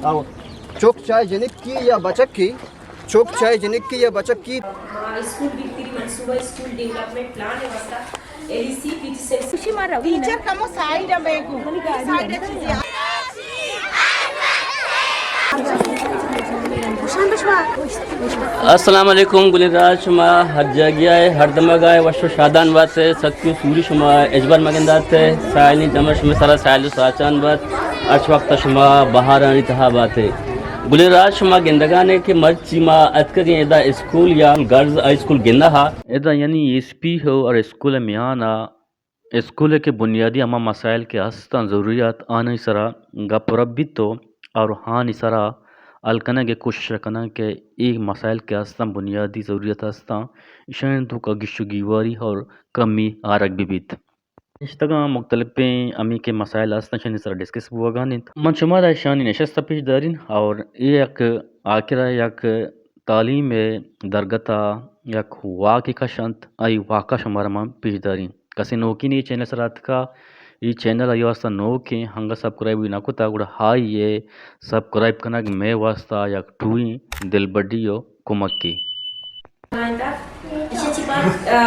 او چک چاہے جنکی یا بچکی، چک چاہے جنکی یا بچکی۔ اسکول بہتری منصوبہ، اسکول ڈیولپمنٹ پلان ءِ واسطہ ایل ای سی پی ٹی سی خوشی مارا ٹیچر کمو سائیڈ ءَ بیگو، سائیڈ ءَ چیزی۔ السلام علیکم گلیں راج، شما ہر جاگہ ءَ، ہر دمگ ءَ وش و شادان بات ءُ سکی و سوری شما اجبر مگندات ءُ سائلیں دمگ شما سرا سائل و ساچان بات۔ ہرچ وقت شما بہارانی تہا بات ءُ گلیں راج، شما گندگانے کہ مرچی ما اتکگیں ادا اسکول یا گرلز ہائی اسکول گندہ ہا۔ ادا یعنی ایس پی ہو اور اسکول میان آ اسکول ءِ کہ بنیادی ہما مسائل کہ ہستاں ضروریات آنہی سرا گپ و رپ بیت و اور آنہی سرا حل کنگ ءِ کوشش ءَ کناں کہ اے مسائل کہ ہستاں بنیادی ضروریات ہستاں، ایشانی توکا گیش و گیواری اور کمی آرگ بہ بیت۔ نشتگاں مختلفیں ہمے کہ مسائل ہستاں ایشانی سرا ڈسکس بوگان انت۔ من شمارا ایشانی نشست ءَ پیش دارین اور اے یک آخر ءَ یک تعلیم ءِ درگت ءَ یک واکے کش انت، آئی واک ءَ شمارا من پیش دارین۔ کسے نوکیں اے چینل سرا اتکا، اے چینل آئی واسطہ نوکیں، ہنگا سبسکرائب نہ کتا، گڑا آئی ءَ سبسکرائب کنگ مئے واسطہ یک ٹوئیں دلبڈی و کمکے۔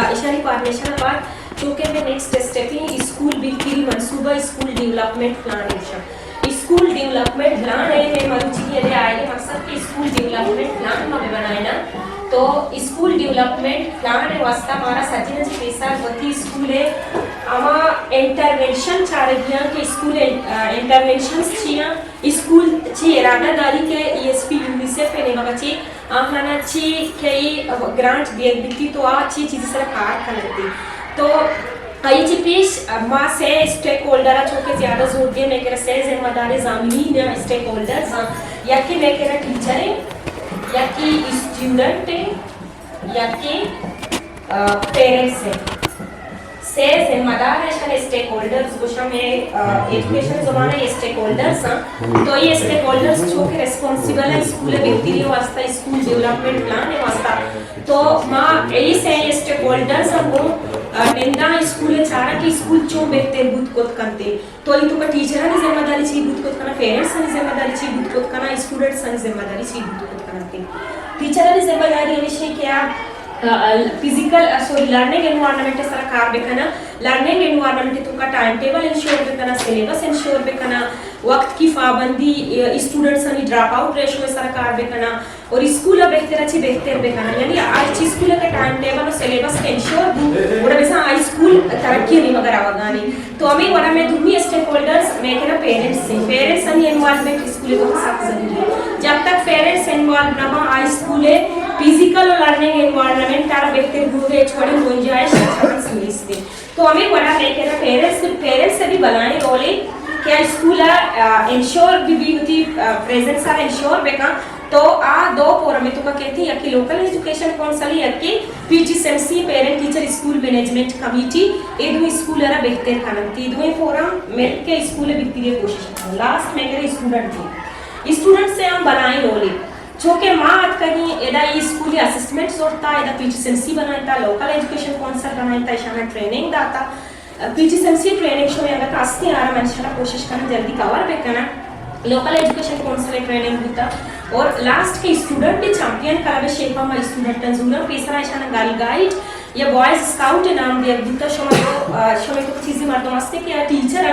ایشانی پارمیشن ءَ پد چونکہ مئے نیکسٹ اسٹیپ ایں اسکول بہتری منصوبہ، اسکول ڈیولپمنٹ پلان ایشاں۔ اسکول ڈیولپمنٹ پلان ءِ مئے مروچی ءِ آئیگ ءِ مقصد کہ اسکول ڈیولپمنٹ پلان ما بہ بنائیناں۔ تو اسکول ڈیولپمنٹ پلان ءِ واسطہ مارا سجہیں چہ پیسر وتی اسکول ءِ ہما انٹروینشن چارگی آں کہ اسکول ءِ، آ، انٹروینشنز چی آں، اسکول چی ارادہ داری کہ ای ایس پی یونیسیف ءِ نیمگ ءَ چی آہانا چی کہ ای گرانٹ دیگ بیتی تو آ چی چیزی سرا کار کنگ بیت۔ تو آئی چہ پیش ما سئے اسٹیک ہولڈر ءَ چونکہ زیادہ زور دیں، مئے کرا سئے ذمہ دار زامنین اسٹیک ہولڈرز آں، یکے مئے کرا ٹیچر ایں، یکے اسٹوڈنٹ ایں، یکے، آ، پیرنٹس ایں۔ سئے ذمہ دار ایشاں اسٹیک ہولڈرز گوشاں، مئے، آ، ایجوکیشن زبان ءَ اسٹیک ہولڈرز آں۔ تو اے اسٹیک ہولڈرز چونکہ ریسپانسبل ایں اسکول ءِ بہتری ءِ واسطہ، اسکول ڈیولپمنٹ پلان ءِ واسطہ، تو ما اے سئے اسٹیک ہولڈرز ءَ گوں، آ، ننداں اسکول ءَ چاراں کہ اسکول چون بہتر بوت کت کنت۔ تو اے توکا ٹیچرانی ذمہ داری چی بوت کت کناں، پیرنٹسانی ذمہ داری چی بوت کت کناں، اسٹوڈنٹسانی ذمہ داری چی بوت کت کناں۔ ٹیچرانی ذمہ داری ہمیش ایں کہ آ، آ، فزیکل، آ، سوری، لرننگ انوائرمنٹ ءِ سرا کار بکناں، لرننگ انوائرمنٹ ءِ توکا ٹائم ٹیبل انشور بکناں، سلیبس انشور بکناں، وقت کی پابندی، آ، اسٹوڈنٹسانی ڈراپ آؤٹ ریشو ءِ سرا کار بکناں، اور اسکول ءَ بہتر ءَ چہ بہتر بہ کناں، یعنی ہرچ اسکول ءِ کہ ٹائم ٹیبل و سلیبس کہ انشور بو، گڑا بزاں آ اسکول ترقی ءِ نیمگ ءَ روگا ایں۔ تو ہمے وڑا مئے دومی اسٹیک ہولڈرز مئے کرا پیرنٹس ایں۔ پیرنٹسانی انوالومنٹ اسکول ءِ توکا سک ضروری ایں۔ جب تک پیرنٹس انوالو نہ باں، آ اسکول ءِ فزیکل و لرننگ انوائرمنٹ ءَ را بہتر بوگ ءِ ہچ وڑیں گنجائش یا چانس نیست ایں۔ تو ہمے وڑا مئے کرا پیرنٹس، پیرنٹس ءِ بھی بلائیں رولے کہ آ اسکول ءَ، آ، انشور بہ بی، وتی، آ، پریزنس ءَ انشور بہ کن۔ تو آ دو فورم ءِ توکا کیت، یکے لوکل ایجوکیشن کونسل، یکے پی ٹی ایس ایم سی، پیرنٹ ٹیچر اسکول مینجمنٹ کمیٹی، اے دوئیں اسکول ءَ را بہتر کن انت۔ اے دوئیں فورم مل کے اسکول ءِ بہتری ءِ کوشش کن انت۔ لاسٹ مئے کرا اسٹوڈنٹ ایں۔ اسٹوڈنٹس ءِ ہم بلائیں رولے۔ چونکہ ما اتکگیں، ادا اے اسکول ءِ اسسمنٹ زرتا، ادا پی ٹی ایس ایم سی بنائینتا، لوکل ایجوکیشن کونسل بنائینتا، ایشانا ٹریننگ داتا۔ پی ٹی ایس ایم سی ٹریننگ شمئے انگت ہستیں، آرا من انشاءاللہ کوشش کناں جلدی کور بکناں۔ لوکل ایجوکیشن کونسل ٹریننگ بوتا اور لاسٹ کہ اسٹوڈنٹ چیمپئن کلب ءِ شیپا ما اسٹوڈنٹاں زوراں، پیسرا ایشانا گرل گائیڈ یا بوائز اسکاؤٹ نام دیگ بوتا۔ شما تو، آ، شمئے تو چیزی مردم ہستے کہ آ ٹیچر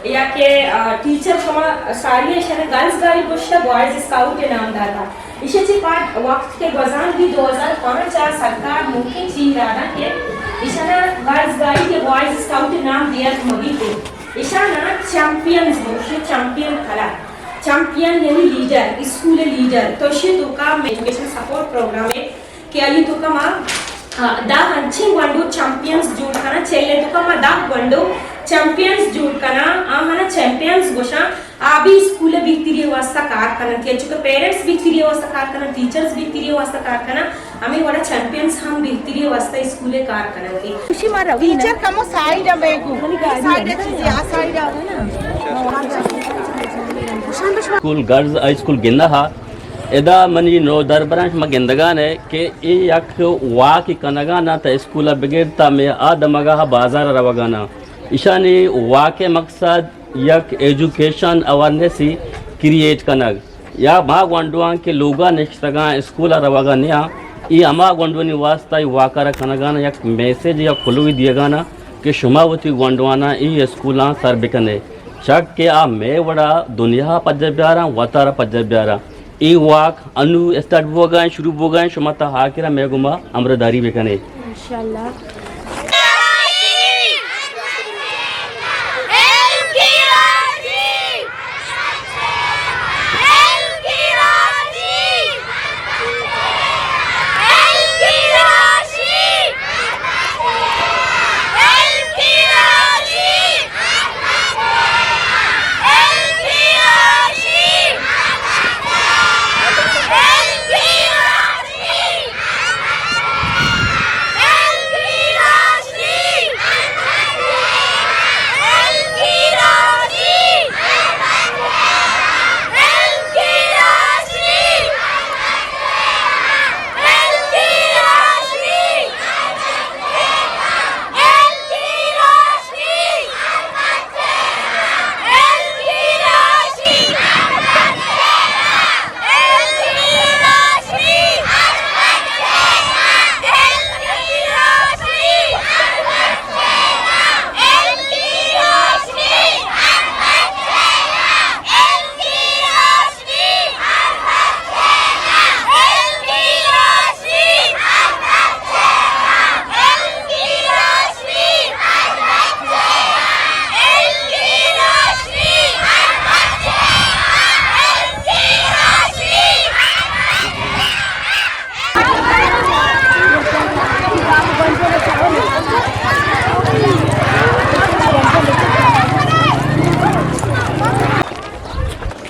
یا کہ، آ، ٹیچر شما ساری ایشانا گرلز گائیڈ گوشتا، بوائز اسکاؤٹ نام داتا۔ ایشی چہ پد وقت کہ گوزان بی، دو ہزار پانچ ءَ سرکار نوکیں چیز داتا کہ ایشانا گرلز گائیڈ یا بوائز اسکاؤٹ نام دیگ مہ بیت۔ ایشانا چیمپئنز گوشی، چیمپئن کلب۔ چیمپئن یعنی لیڈر، اسکول لیڈر۔ تو ایشی توکا ایجوکیشن سپورٹ پروگرام ایں کہ آئی توکا ما، آ، دہ انچیں گونڈو چیمپئنز جوڑ کناں، چل ءِ توکا ما دہ گونڈو چیمپئنز جوڑ کناں، آہانا چیمپئنز گوشاں۔ آ بھی اسکول ءِ بہتری ءِ واسطہ کار کن انت، یا چونکہ پیرنٹس بہتری ءِ واسطہ کار کن انت، ٹیچرز بہتری ءِ واسطہ کار کن انت، ہمے وڑا چیمپئنز ہم بہتری ءِ واسطہ اسکول ءَ کار کن انت۔ خوشی مارا ٹیچر کمو سائیڈ ءَ بیگو، سائیڈ ءَ چیزی، آ سائیڈ ءَ۔ اسکول، گرلز ہائی اسکول گندہ ہا۔ ادا منی نودربراں شما گندگان ئے کہ اے یک واکے کنگان انت، اسکول ءَ بگر تا مئے آ دمگا بازار ءَ روگان انت۔ ایشانی واک ءِ مقصد یک ایجوکیشن اویئرنیسے کریئیٹ کنگ۔ یا ہما گونڈواں کہ لوگا نشتگاں، اسکولا روگا نیاں، اے ہما گونڈوانی واسطہ اے واکارا کنگانا یک میسج یا کلوہی دیگانا کہ شما وتی گونڈوانا اے اسکولاں سر بکنے، چک کہ آ مئے وڑا دنیا پجا بیاراں، وتارا پجا بیاراں۔ اے واک انو اسٹارٹ بوگا ایں، شروع بوگا ایں، شما تا آخرا مئے گوما ہمراہداری بکنے۔ انشاءاللہ۔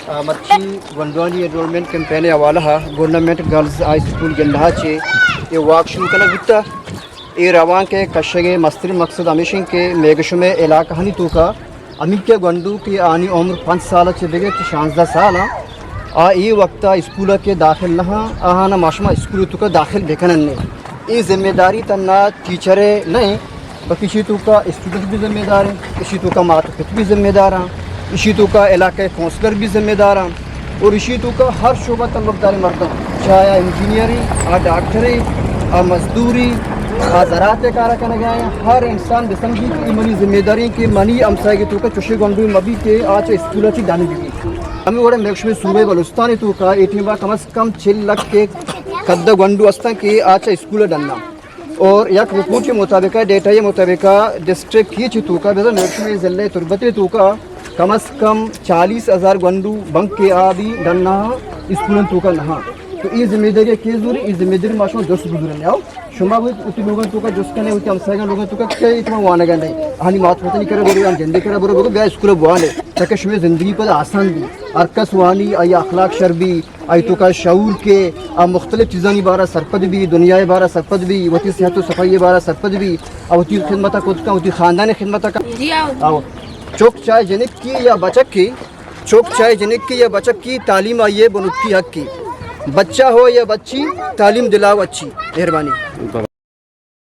آ، مرچی گونڈوانی انرولمنٹ کیمپین ءِ حوالہ ءَ گورنمنٹ گرلز ہائی اسکول گندہ ءَ چہ اے واک شروع کنگ بوتہ۔ اے روانک ءِ کشگ ءِ مستریں مقصد ہمیش انت کہ مئے گشمے علاقہانی توکا ہمینکہ گونڈو کہ آنی عمر پنچ سال ءَ چہ بگر چہ شانزدہ سال آں، آ اے وقت ءَ اسکول ءَ کہ داخل نہ آں، آہاں ما شما اسکول ءِ توکا داخل بکنن نے۔ اے ذمہ داری تنا ٹیچر ءِ نہ انت، بلکہ ایشی توکا اسٹوڈنٹ بھی ذمہ دار ہیں، ایشی توکا مات و پت بھی ذمہ دار ہیں، ایشی توکا علاقہ کونسلر بھی ذمہ دار ہیں، اور ایشی توکا ہر شعبہ تعلق دار مردم، چاہے آ انجینئر ہیں، آ ڈاکٹر ہیں، آ مزدور ہیں، آ زراعت ءِ کارا کنگا ہیں، ہر انسان بسمجھی کہ اے منی ذمہ داری ہیں کہ منی ہمسائگ ءِ توکا چوشیں گونڈو مبی کہ آ چہ اسکول ءَ چہ ڈن ببی۔ ہمے وڑا مئے شمے صوبہ بلوچستان ءِ توکا اے ٹیم ءَ کم از کم چل لکھ ءِ کد ءَ گونڈو ہستاں کہ آ چہ اسکول ءَ ڈن آں۔ اور یک رپورٹ ءِ مطابق ءَ، ڈیٹا ءِ مطابق ءَ، ڈسٹرکٹ کیچ ءِ توکا، بزاں مئے شمے ضلع تربت ءِ توکا کم از کم چالیس ہزار گونڈو بنک ءَ آ بھی ڈن آں، اسکول ءِ توکا نہ آں۔ تو اے ذمہ داری ءَ کے زوری؟ اے ذمہ داری ما شما درست بزورن۔ آؤ، شما وتی لوگاں توکا جست کنے، وتی ہمسایگاں لوگاں توکا کہ اے ٹیم ءَ وانگا نہ انت، آہانی مات وطنی کرا برو، آہانی جندے کرا برو، بگو بیا اسکول ءَ بوانے، تاکہ شمے زندگی پدا آسان بی، ہر کس وانی، آئی اخلاق شر بی، آئی توکا شعور کے، آ مختلف چیزانی بارا سرپد بی، دنیا ءِ بارا سرپد بی، وتی صحت و صفائی ءِ بارا سرپد بی، آ وتی خدمت ءَ کت کن، وتی خاندان ءِ خدمت ءَ کن۔ جی آؤ۔ آؤ۔ چک چاہے جنک کی یا بچک کی، چک چاہے جنک کی یا بچک کی، تعلیم آئی ءِ بنکی حق کی۔ بچہ ہو یا بچی، تعلیم دلاؤ اچھی۔ مہربانی۔